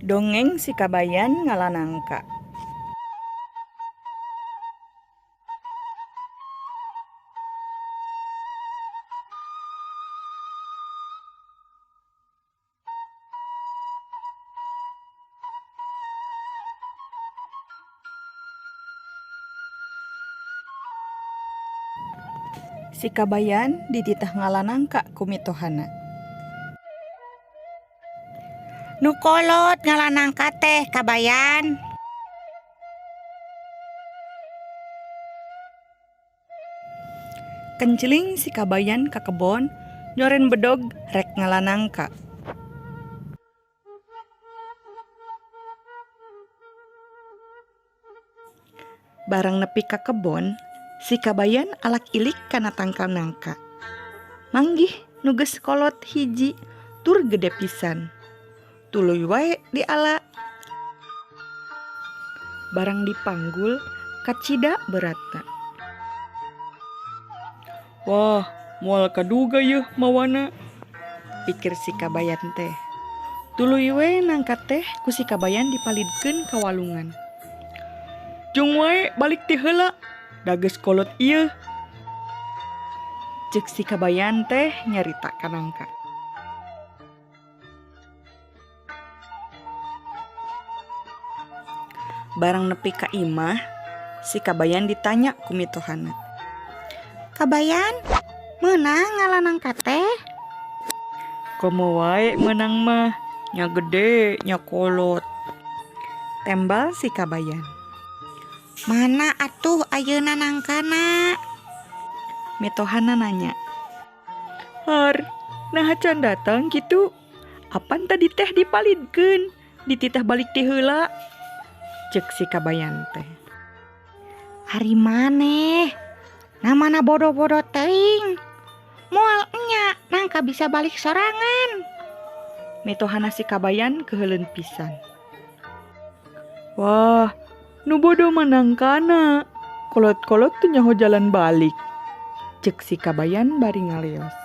Dongeng Si Kabayan Ngala Nangka. Si Kabayan dititah ngala nangka ku mitohana. Nu kolot ngala nangka teh Kabayan. Kencling si Kabayan ka kebon nyoren bedog rek ngala nangka. Barang nepi ka kebon, si Kabayan alak ilik kana tangkal nangka. Manggih nu geus kolot hiji tur gede pisan. Tuluy wae diala. Barang dipanggul kacida beratna. Wah, moal kaduga yeuh mawana, pikir si Kabayan teh. Tuluy we nangka teh ku si Kabayan dipalidkeun ka walungan. Jung wae balik ti heula, da geus kolot ieu. Ceuk si Kabayan teh nyarita ka nangka. Barang nepi ka imah, si Kabayan ditanya ku mitohana. Kabayan, meunang ngala nangka teh? Komo wae meunang mah, nya gede nya kolot. Tembal si Kabayan. Mana atuh ayeuna nangkana? Mitohana nanya. Har, naha can datang kitu? Apan tadi teh dipalidkeun, dititah balik ti heula. Ceuk si Kabayan teh. Ari maneh, namana bodoh-bodoh teuing. Moal enya nangka bisa balik sorangan. Mitohana si Kabayan keheuleun pisan. Wah, nu bodoh mah nangkana. Kolot-kolot teu nyaho jalan balik. Ceuk si Kabayan bari ngaleos.